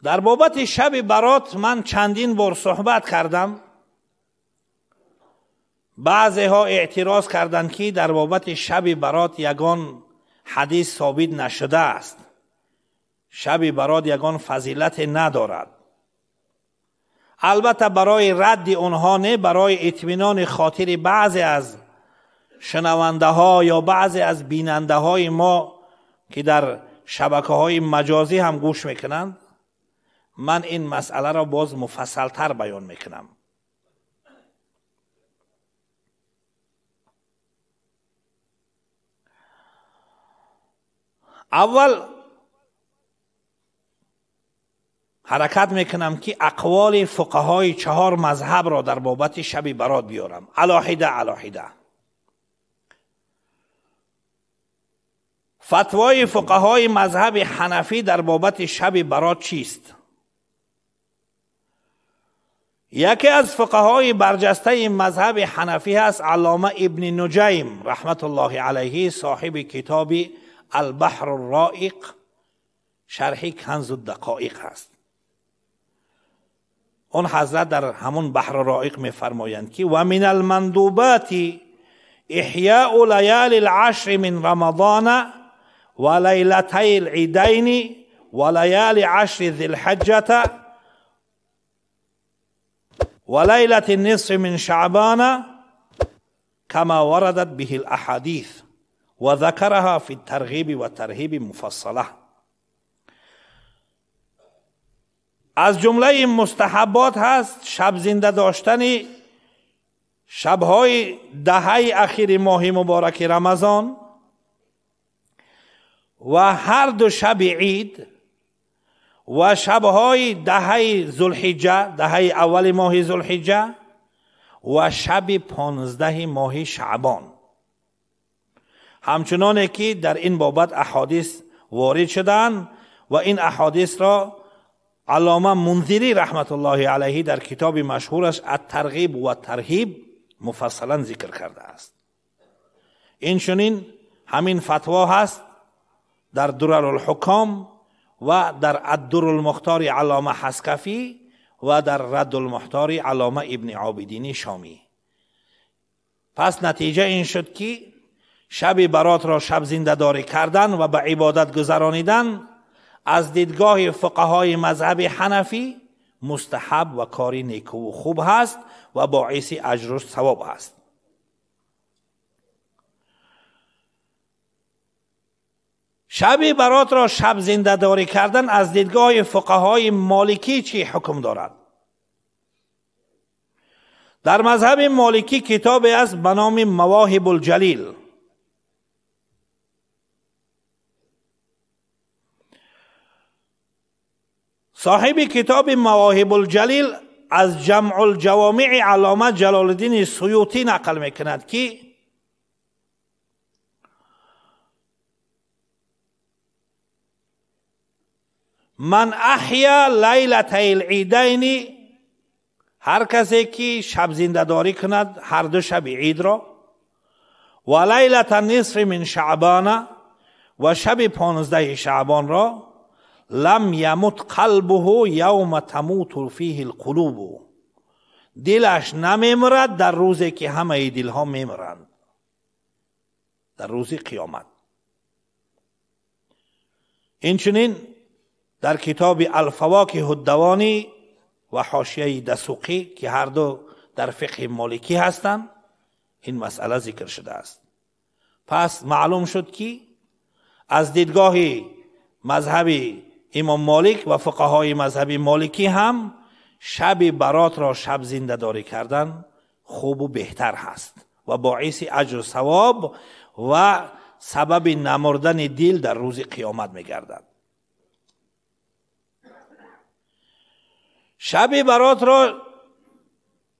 در بابت شب برات من چندین بار صحبت کردم. بعضی ها اعتراض کردند که در بابت شب برات یگان حدیث ثابت نشده است، شب برات یگان فضیلت ندارد. البته برای رد آنها نه، برای اطمینان خاطر بعضی از شنونده ها یا بعضی از بیننده های ما که در شبکه های مجازی هم گوش میکنند، من این مسئله را باز مفصل تر بیان میکنم. اول حرکت میکنم که اقوال فقهای 4 مذهب را در بابت شب برات بیارم، علاحده علاحده. فتوای فقهای مذهب حنفی در بابت شب برات چیست؟ یکی از فقهای برجسته مذهب حنفی هست علامه ابن نجیم رحمت الله علیه، صاحب کتاب البحر الرائق شرح کنز الدقائق هست. اون حضرت در همون بحر رائق میفرمایند که و من المندوبات احیاء لیال العشر من رمضان و لیلتی العیدین و لیال عشر ذی الحجة و لیلة النصف من شعبان كما وردت به الاحادیث و ذکرها فی الترغیب و ترهیب مفصله. از جمله مستحبات هست شب زنده داشتن شبهای دهه اخیر ماه مبارک رمضان و هر دو شب عید و شبهای دهه ذوالحجه، دهه اول ماه ذوالحجه و شب 15 ماه شعبان. همچنانه که در این بابت احادیث وارد شدن و این احادیث را علامه منذری رحمت الله علیه در کتاب مشهورش الترغیب و الترهیب مفصلا ذکر کرده است. این چنین همین فتوا هست در درر الحکام و در الدر المختار علامه حسکفی و در رد المختار علامه ابن عابدین شامی. پس نتیجه این شد که شب برات را شب زنده داری کردن و به عبادت گذرانیدن از دیدگاه فقهای مذهب حنفی مستحب و کاری نیکو و خوب هست و باعث اجر و ثواب هست. شب برات را شب زنده داری کردن از دیدگاه فقهای مالکی چی حکم دارد؟ در مذهب مالکی کتابی است به نام مواهب الجلیل. صاحب کتاب مواهب الجلیل از جمع الجوامع علامه جلال الدین سیوطی نقل میکند که من احیا لیلة العیدین، هر کسی که شب زنده داری کند هر دو شب عید را، و لیلة النصف من شعبان و شب 15 شعبان را، لم یمت قلبه یوم تموت فیه القلوب، دلش نمیمرد در روزی که همه دلها میمرند، در روز قیامت. اینچنین در کتاب الفواکه الدوانی و حاشیه دسوقی که هر دو در فقه مالکی هستند این مسئله ذکر شده است. پس معلوم شد که از دیدگاه مذهب امام مالک و فقهای مذهب مالکی هم شب برات را شب زنده داری کردن خوب و بهتر هست و باعث اجر و ثواب و سبب نمردن دل در روز قیامت میگردد. شب برات را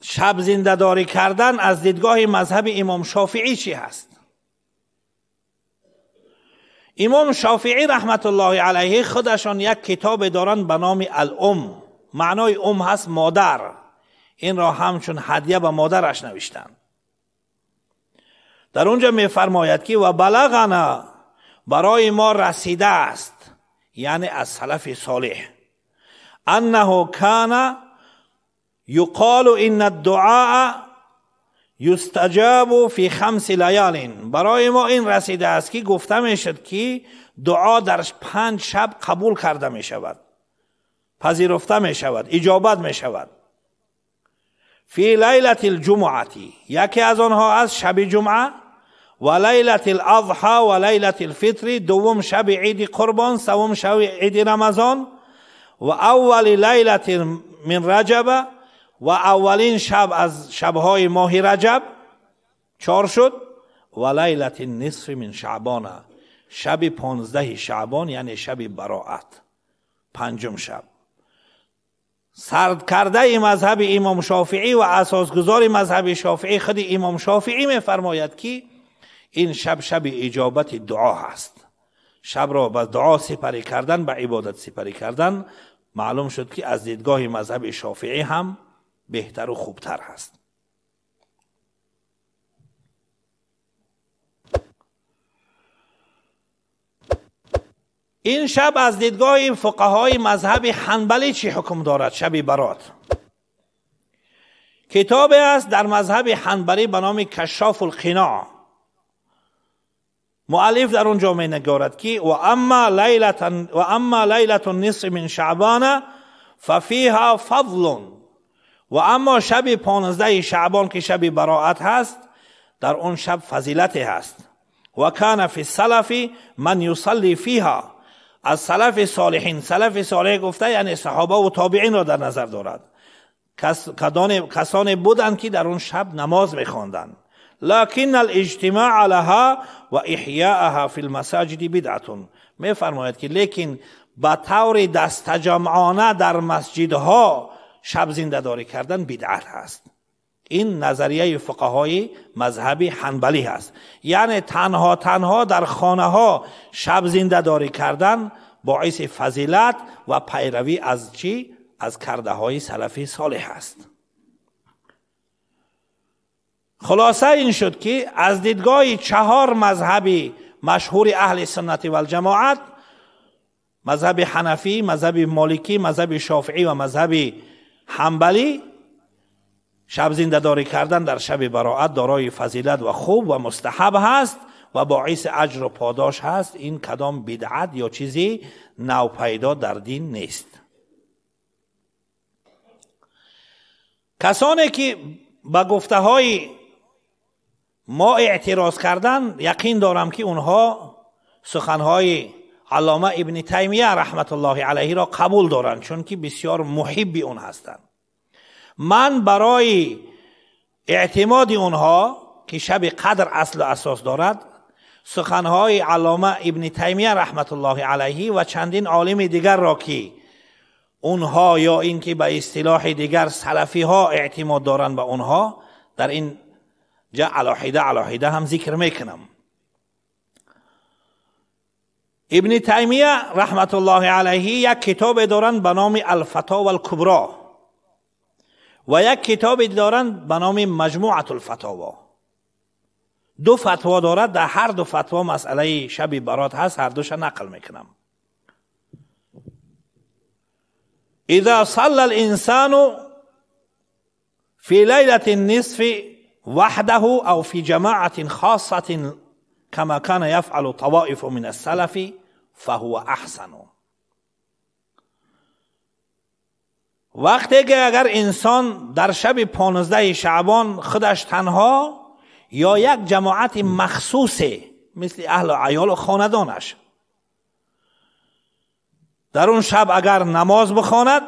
شب زنده داری کردن از دیدگاه مذهب امام شافعی چی هست؟ امام شافعی رحمت الله علیه خودشان یک کتاب دارند به نام الام، معنای ام هست مادر، این را همچون هدیه به مادرش نوشتند. در اونجا میفرماید که و بلغنا، برای ما رسیده است، یعنی از سلف صالح، انه کان یقال ان الدعاء یستجاب فی 5 لیال. برای ما این رسیده است که گفته می شد که دعا در 5 شب قبول کرده می شود، پذیرفته می شود، اجابت می شود. فی لیلة الجمعة، یکی از آنها از شب جمعه، و لیلة الاضحى و لیلة الفطر، دوم شب عید قربان، سوم شب عید رمضان، و اول لیلة من رجب، و اولین شب از شبهای ماه رجب، 4 شد، و لیلة النصف من شعبان، شب 15 شعبان یعنی شب براعت، 5 شب. سرد کرده مذهب امام شافعی و اساسگذار مذهب شافعی خود امام شافعی میفرماید که این شب شب اجابت دعا هست. شب را به دعا سپری کردن، به عبادت سپری کردن، معلوم شد که از دیدگاه مذهب شافعی هم بهتر و خوبتر هست. این شب از دیدگاه فقهای مذهب حنبلی چی حکم دارد؟ شب برات کتاب است در مذهب حنبلی به نام کشاف القناع. مؤلف در اونجا می نگارد که و اما لیلة النصف من شعبان ففیها فضل. و اما شب 15 شعبان که شب براعت هست، در اون شب فضیلت هست. و کان فی السلف من یصلی فیها، از سلف صالحین، سلف صالح گفته یعنی صحابه و تابعین را در نظر دارد، کسانی بودند که در اون شب نماز میخواندند. لكن الاجتماع لها و احیاءها فی المساجد بدعة. میفرماید که لیکن به طور دستجمعانه در مسجدها شب زنده داری کردن بدعت هست. این نظریه فقهای مذهبی حنبلی هست، یعنی تنها در خانه ها شب زنده داری کردن باعث فضیلت و پیروی از چی؟ از کرده های سلفی صالح است. خلاصه این شد که از دیدگاه 4 مذهبی مشهور اهل سنت و الجماعت، مذهب حنفی، مذهب مالکی، مذهب شافعی و مذهب حنبلی، شب زنده داری کردن در شب براعت دارای فضیلت و خوب و مستحب هست و باعث اجر و پاداش هست. این کدام بدعت یا چیزی نو پیدا در دین نیست. کسانی که به گفته های ما اعتراض کردن، یقین دارم که اونها سخنهای علامه ابن تیمیه رحمت الله علیه را قبول دارند، چون که بسیار محب اون هستند. من برای اعتماد اونها که شب قدر اصل و اساس دارد، سخنهای علامه ابن تیمیه رحمت الله علیه و چندین عالم دیگر را که اونها یا اینکه به اصطلاح دیگر سلفی ها اعتماد دارند به اونها، در این جا علاحده هم ذکر میکنم. ابن تیمیه رحمت الله علیه یک کتاب دارند به نام الفتاوی الکبری و یک کتاب دارند به نام مجموعة الفتاوا. 2 فتوا دارد، در هر 2 فتوا مسئله شب برات هست، هر دوش نقل میکنم. اذا صلى الانسان في ليلة النصف وحده او في جماعة خاصة كما كان يفعل طوائف من السلف فهو احسن. وقتی که اگر انسان در شب 15 شعبان خودش تنها یا یک جماعت مخصوصه مثل اهل و عیال و خاندانش در اون شب اگر نماز بخواند،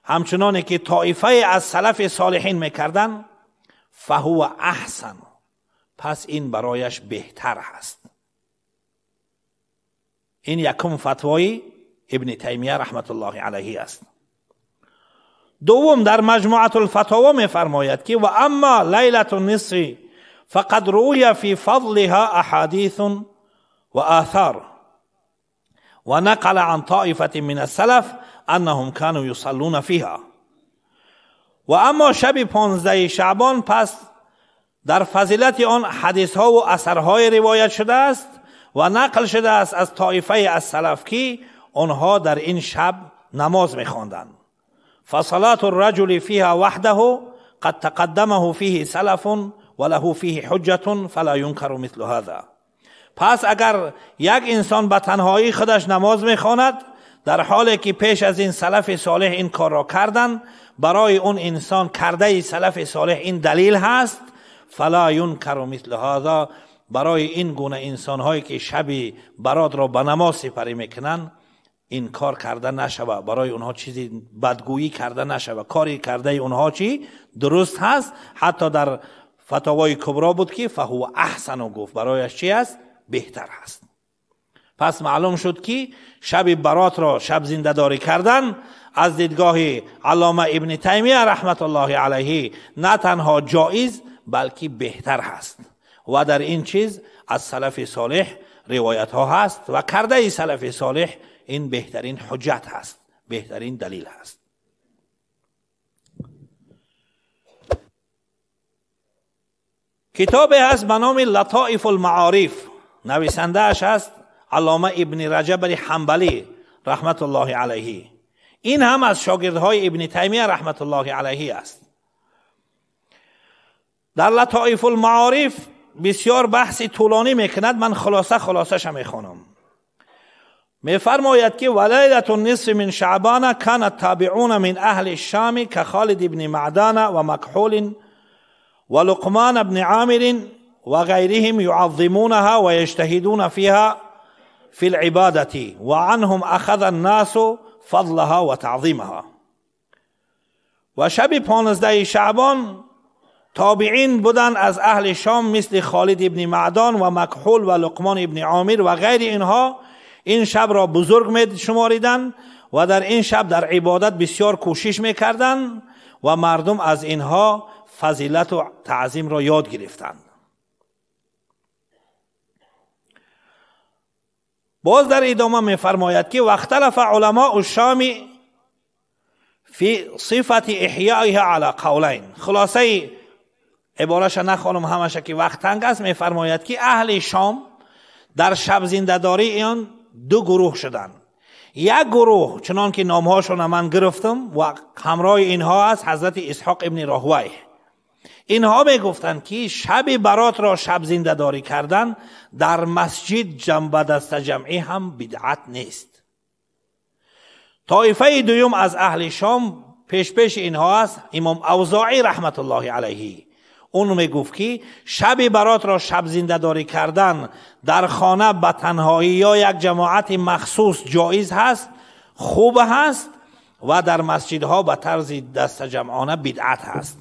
همچنان که طایفه از سلف صالحین میکردن، فهو احسن، پس این برایش بهتر هست. این یکم فتوای ابن تیمیه رحمت الله علیه است. دوم در مجموعة الفتاوا میفرماید که و اما لیلة النصف فقد روی فی فضلها احادیث و آثار و نقل عن طائفة من السلف انهم كانوا یصلون فیها. و اما شب 15 شعبان پس در فضیلت آن حدیث ها و اثرهای روایت شده است و نقل شده است از طایفه از سلف که آنها در این شب نماز میخواندند. فصلاة الرجل فيها وحده قد تقدمه فيه سلف وله فيه حجة فلا ينكر مثل هذا. پس اگر یک انسان به تنهایی خودش نماز میخواند در حالی که پیش از این سلف صالح این کار را کردن، برای اون انسان کرده سلف صالح این دلیل هست. فلا ينكر مثل هذا، برای این گونه انسان هایی که شب برات را به نماز سپری میکنن این کار کرده نشوه، برای اونها چیزی بدگویی کرده نشوه، کاری کرده اونها چی درست هست. حتی در فتاوای کبرا بود که فهو احسن، گفت برایش چی است؟ بهتر هست. پس معلوم شد که شب برات را شب زنده داری کردن از دیدگاه علامه ابن تیمیه رحمت الله علیه نه تنها جایز بلکه بهتر هست و در این چیز از سلف صالح روایت ها هست و کرده سلف صالح این بهترین حجت هست، بهترین دلیل هست. کتاب هست به نام لطائف المعارف، نویسنده اش هست علامه ابن رجب حنبلی رحمت الله علیه. این هم از شاگردهای ابن تیمیه رحمت الله علیه است. در لطائف المعارف بسیار بحث طولانی میکند، من خلاصه میخوانم. میفرماید که ولیلة النصف من شعبان کان التابعون من اهل الشام كخالد بن معدان و مکحول و لقمان بن عامر و غیرهم يعظمونها و يجتهدون فيها في العبادة وعنهم اخذ الناس فضلها و تعظیمها. و شب 15 شعبان تابعین بودن از اهل شام مثل خالد ابن معدان و مکحول و لقمان ابن عامر و غیر اینها این شب را بزرگ می شماریدن و در این شب در عبادت بسیار کوشش میکردند و مردم از اینها فضیلت و تعظیم را یاد گرفتند. باز در ادامه میفرماید که واختلف علماء الشام فی صفت احیائها علی قولین. خلاصه عبارش نخوانم همش که وقت تنگ است. میفرماید که اهل شام در شب زنده‌داری این دو گروه شدند. یک گروه چنان که نامهاشون من گرفتم و همراه اینها است حضرت اسحاق ابن راهویه، اینها میگفتند که شب برات را شب زنده‌داری کردن در مسجد جنب دست جمعی هم بدعت نیست. طایفه دوم از اهل شام پیش اینها است امام اوزاعی رحمت الله علیه، اون میگفت که شب برات را شب زنده داری کردن در خانه به تنهایی یا یک جماعت مخصوص جایز هست، خوب هست و در مسجدها به طرز دست جمعانه بدعت هست.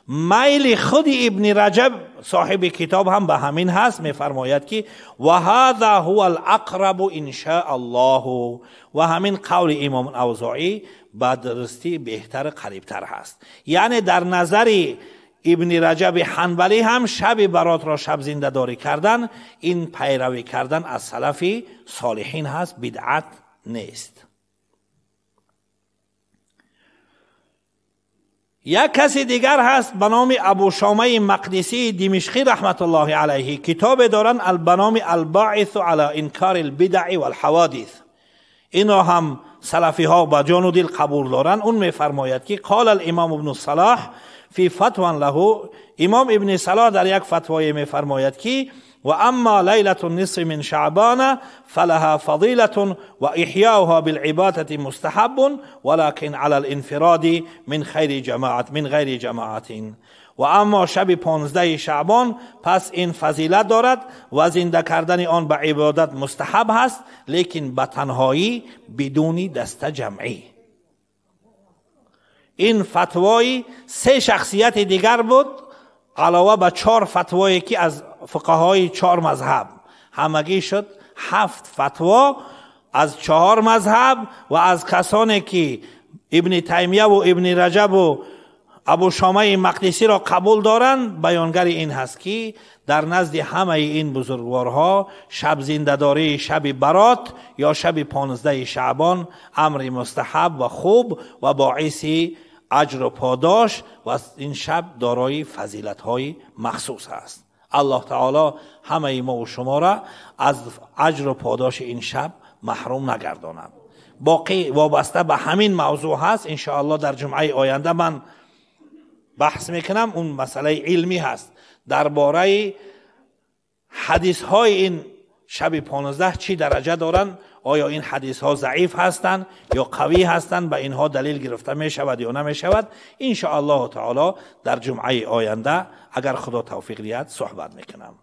میل خود ابن رجب صاحب کتاب هم به همین هست. میفرماید که و هذا هو الاقرب ان شاء الله، و همین قول امام اوزاعی به درستی بهتر قریبتر هست. یعنی در نظر ابن رجب حنبلی هم شب برات را شب زنده داری کردن این پیروی کردن از سلف صالحین هست، بدعت نیست. یک کسی دیگر هست به نام ابو شامه مقدسی دمشقی رحمت الله علیه، کتاب دارن به نام الباعث علی انکار البدع والحوادث. این را هم سلفی ها با جان و دل قبول دارن. اون میفرماید که قال الامام ابن صلاح فی فتوى له، امام ابن صلاح در یک فتوای میفرماید که و اما لیلة النصف من شعبان فلها فضیلة و احیاؤها بالعبادة مستحب ولكن على الانفراد من خیر جماعت من غیر جماعت. و اما شب 15 شعبان پس این فضیلت دارد و زنده کردن آن به عبادت مستحب هست، لیکن به تنهایی بدون دست جمعی. این فتوای سه شخصیت دیگر بود علاوه به 4 فتوایی که از فقهای 4 مذهب، همگی شد 7 فتوا از 4 مذهب و از کسانی که ابن تیمیه و ابن رجب و ابو شامه مقدسی را قبول دارند. بیانگر این هست که در نزد همه این بزرگوارها شب زنده‌داری شب برات یا شب 15 شعبان امر مستحب و خوب و باعث اجر و پاداش و این شب دارای فضیلت‌های مخصوص است. الله تعالی همه ما و شما را از اجر و پاداش این شب محروم نگرداند. باقی وابسته به همین موضوع هست. انشاءالله در جمعه آینده من بحث میکنم. اون مسئله علمی هست درباره حدیث های این شب 15 چی درجه دارن، آیا این حدیث ها ضعیف هستند یا قوی هستند، به اینها دلیل گرفته می شود یا نمی شود. ان شاء الله تعالی در جمعه آینده اگر خدا توفیق دهد صحبت میکنم.